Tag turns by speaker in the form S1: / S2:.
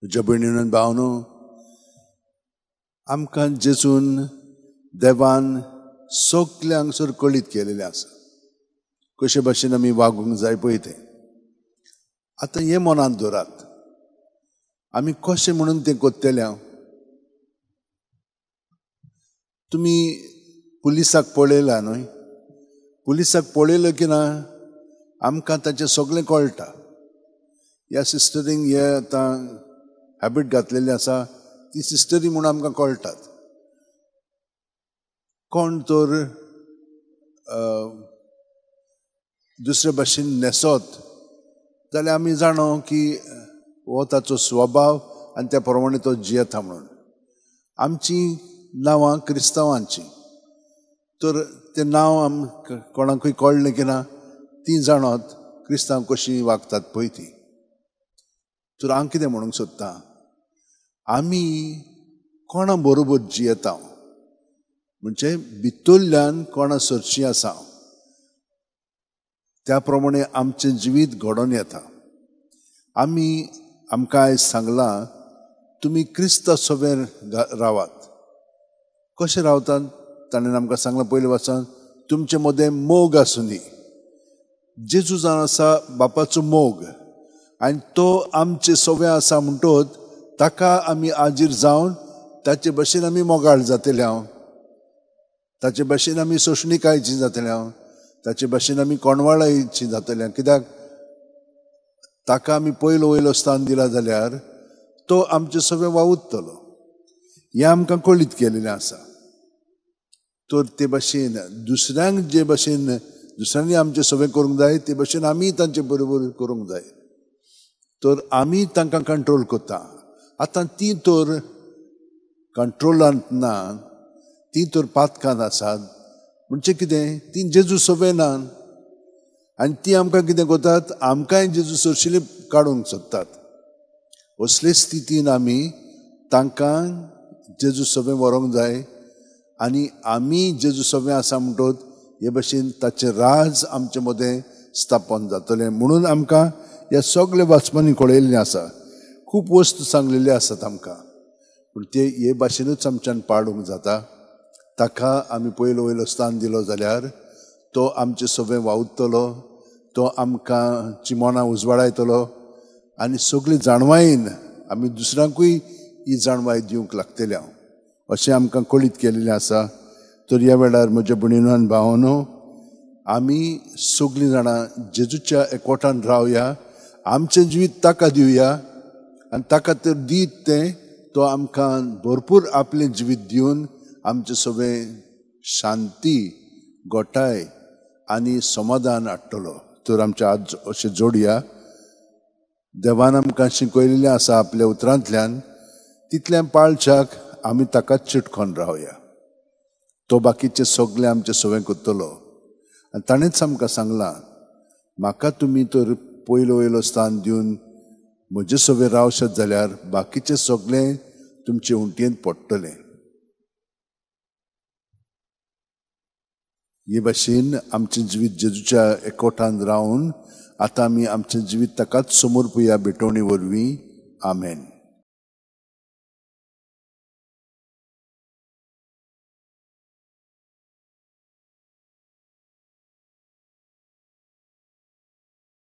S1: म्हज्या भयणीन भावनो, आमकां जेजून देवान सगळें हांगसर कळीत केलेलें आसा, कशे भाशेन आमी वागूंक जाय पळय तें. आतां हें मनांत दवरात, आमी कशें म्हणून तें करतले. हांव तुमी पुलिसाक पळयला न्हय? पुलिसाक पळयलो की ना आमकां ताचें सगळें कळटा. ह्या सिस्टरींक हे आतां हॅबीट घातलेली आसा, ती सिस्टरी म्हूण आमकां कळटात. कोण तर दुसरे भाशेन न्हेसत जाल्यार आमी जाणो की हो ताचो स्वभाव आनी त्या प्रमाणे तो जियेता म्हणून. आमची नांवां क्रिस्तांवांची, तर तें नांव आमकां कोणाकूय कळ्ळें की ना ती जाणत क्रिस्तांव कशीं वागतात पळय ती. तर हांव कितें म्हणूंक सोदतां, आमी कोणा बरोबर जियेता म्हणजे भितरल्यान कोणा सरशी आसा त्या प्रमाणे आमचें जिवीत घडोवन येता. आमी आमकां आयज सांगलां, तुमी क्रिस्ता सवेर रावात. कशें रावतात? ताणें आमकां सांगलां पयलें वाचान, तुमचे मदें मोग आसुनी. जेजू जावन आसा बापाचो मोग आनी तो आमचे सवे आसा म्हणटोच ताका आमी आजीर जावन ताचे भशेन आमी मोगाळ जातले. हांव ताचे भशेन आमी सोंसणीकायची जातले, हांव ताचे भशेन आमी कोणवाळायची जातले. कित्याक ताका आमी पयलो वयलो स्थान दिला जाल्यार तो आमचे सगळें वावुरतलो. हें आमकां कळीत केलेलें आसा. तर ते भाशेन दुसऱ्यांक जे भाशेन दुसऱ्यांनी आमचें सगळें करूंक जाय ते भाशेन आमी तांचे बरोबर करूंक जाय. तर आमी तांकां कंट्रोल करता. आतां ती तर कंट्रोलांत ना, ती तर पातकांत आसात. म्हणजे कितें, ती जेजू सवय ना आनी ती आमकां कितें करतात, आमकांय जेजू सरशिले काडूंक सोदतात. असले स्थितीन आमी तांकां जेजू सवय व्हरूंक जाय आनी आमी जेजू सवय आसा म्हणटोच हे भाशेन ताचें राज आमचे मदें स्थापन जातलें. म्हणून आमकां ह्या सगल्या वाचपांनी कळयल्लें आसा, खूब वस्तू सांगलेल्यो आसात आमकां, पूण ते हे भाशेनूच आमच्यान पाडूंक जाता. ताका आमी पयलो वयलो स्थान दिलो जाल्यार तो आमचे सगळें वावुरतलो, तो आमकां चिमोणां उजवाडायतलो आनी सगळी जाणवायेन आमी दुसऱ्यांकूय ही जाणवाय दिवंक लागतले. हांव अशें आमकां कळीत केलेलें आसा. तर ह्या वेळार म्हज्या भयणीनो आनी भावानो, आमी सगळीं जाणां जेजूच्या एकवटान रावया, आमचें जिवीत ताका दिवया आनी ताका तर दीत तें तो आमकां भरपूर आपलें जिवीत दिवन आमचें सगळें शांती, गोठाय आनी समाधान हाडटलो. तर आमच्या आज अशें जोडया. देवान आमकां शिकयलेलें आसा आपल्या उतरांतल्यान, तितल्यान पाळच्याक आमी ताकाच चिटकोन रावया. तो बाकीचें सगळें आमचें सगळें करतलो. आनी ताणेंच आमकां सांगलां, म्हाका तुमी तर पयलो वयलो स्थान दिवन म्हजे सगळें रावशात जाल्यार बाकीचें सगळें तुमचे उंटयेंत पडटलें. हे भाशेन आमचें जिवीत जेजूच्या एकवटान रावन आतां आमी आमचें जिवीत ताकाच समर्पुया भेटवणी वरवीं. आमेन.